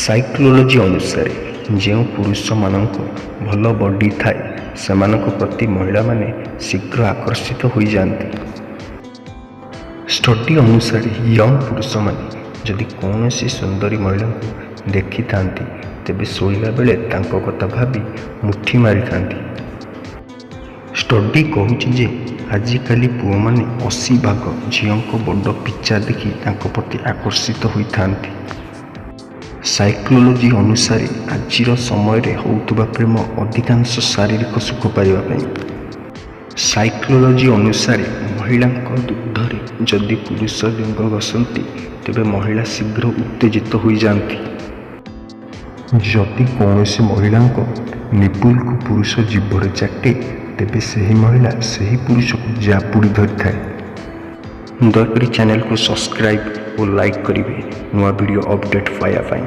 Psychology ଅନୁସାରେ ଯେଉଁ ପୁରୁଷମାନଙ୍କ ଭଲ ବଡି ଥାଏ, ସେମାନଙ୍କ ପ୍ରତି ମହିଳାମାନେ ଶୀଘ୍ର ଆକର୍ଷିତ ହୋଇଯାଆନ୍ତି। ଷ୍ଟଡି ଅନୁସାରେ ୟଙ୍ଗ ପୁରୁଷମାନେ ଯଦି କୌଣସି ସୁନ୍ଦରୀ ମହିଳାଙ୍କୁ ଦେଖିଥାନ୍ତି, ତେବେ ଶୋଇଲା ବେଳେ ତାଙ୍କ କଥା ଭାବି ମୁଠି ମାରିଥାନ୍ତି। ଷ୍ଟଡି କହୁଛି ଯେ ଆଜିକାଲି ପୁଅମାନେ 80 ଭାଗ ଝିଅଙ୍କ ବଡ଼ ପିଚା ଦେଖି ତାଙ୍କ ପ୍ରତି ଆକର୍ଷିତ ହୋଇଥାନ୍ତି। ସାଇକୋଲୋଜି ଅନୁସାରେ ଆଜିର ସମୟରେ ହେଉଥିବା ପ୍ରେମ ଅଧିକାଂଶ ଶାରୀରିକ ସୁଖ ପାଇବା ପାଇଁ। ସାଇକୋଲୋଜି ଅନୁସାରେ ମହିଳାଙ୍କ ଦୁଗ୍ଧରେ ଯଦି ପୁରୁଷ ଲିଙ୍ଗ ଘଷନ୍ତି, ତେବେ ମହିଳା ଶୀଘ୍ର ଉତ୍ତେଜିତ ହୋଇଯାଆନ୍ତି। ଯଦି କୌଣସି ମହିଳାଙ୍କ ନିପୁଲକୁ ପୁରୁଷ ଜିଭରେ ଚାଟେ, ତେବେ ସେହି ମହିଳା ସେହି ପୁରୁଷକୁ ଜାବୁଡ଼ି ଧରିଥାଏ। ଦୟାକରି ଚ୍ୟାନେଲକୁ ସବସ୍କ୍ରାଇବ୍ ଓ ଲାଇକ୍ କରିବେ ନୂଆ ଭିଡ଼ିଓ ଅପଡ଼େଟ୍ ପାଇବା ପାଇଁ।